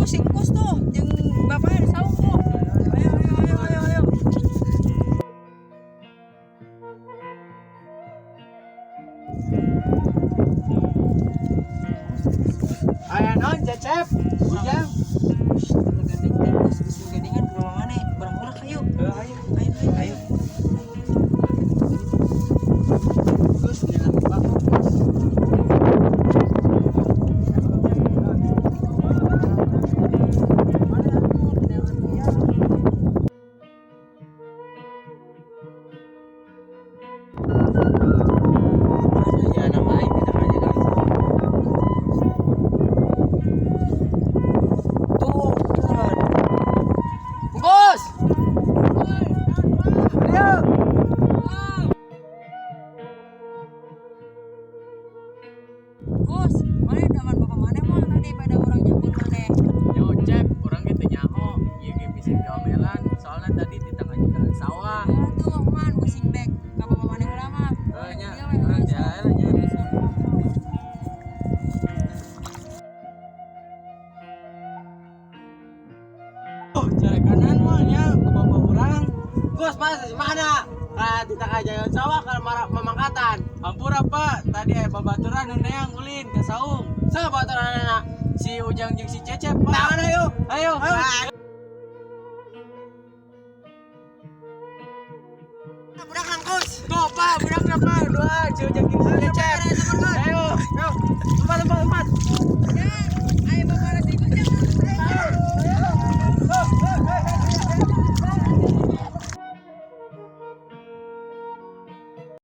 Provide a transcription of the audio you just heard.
Tuh si Engkus tuh jeung bapaknya di saung tuh. Ayo, ayo, ayo, ayo, ayo. Aya naon, Cecep? Ujang. Gandeng Engkus geus gandengan ke rumah mana? Barang-barang ayo. Ayo. Ayo, ayo, ayo. Gus, nyelam baku. Ya, nama aing tidak aja kan. Tuh, turun. Bos. Ayo. Gus, mana daman bapak mana mah tadi pada orang nyambut mana? Yo Cep, urang ge teu nyaho. Ieu ge bisi diomelan soalnya tadi di tengah jalan sawah. Tuh, man pusing dek. Ka bapak mana heula mah. Heuh nya, Iya, we, urang Gus. jalan nya. Oh, cara kanan mah nya ke bapak urang. Gus, mas di mana? Ah, di tengah jalan sawah kalau marah memangkatan. Hampura Pak, tadi aya babaturan nu neang ulin ka saung. Siapa baturan anak? Si Ujang jeung si Cecep, Pak. Tangan ayo. Ayo. Ayo. Budak nangkus. Tuh, Pak, budakna Pak, dua, si Ujang jeung si Cecep.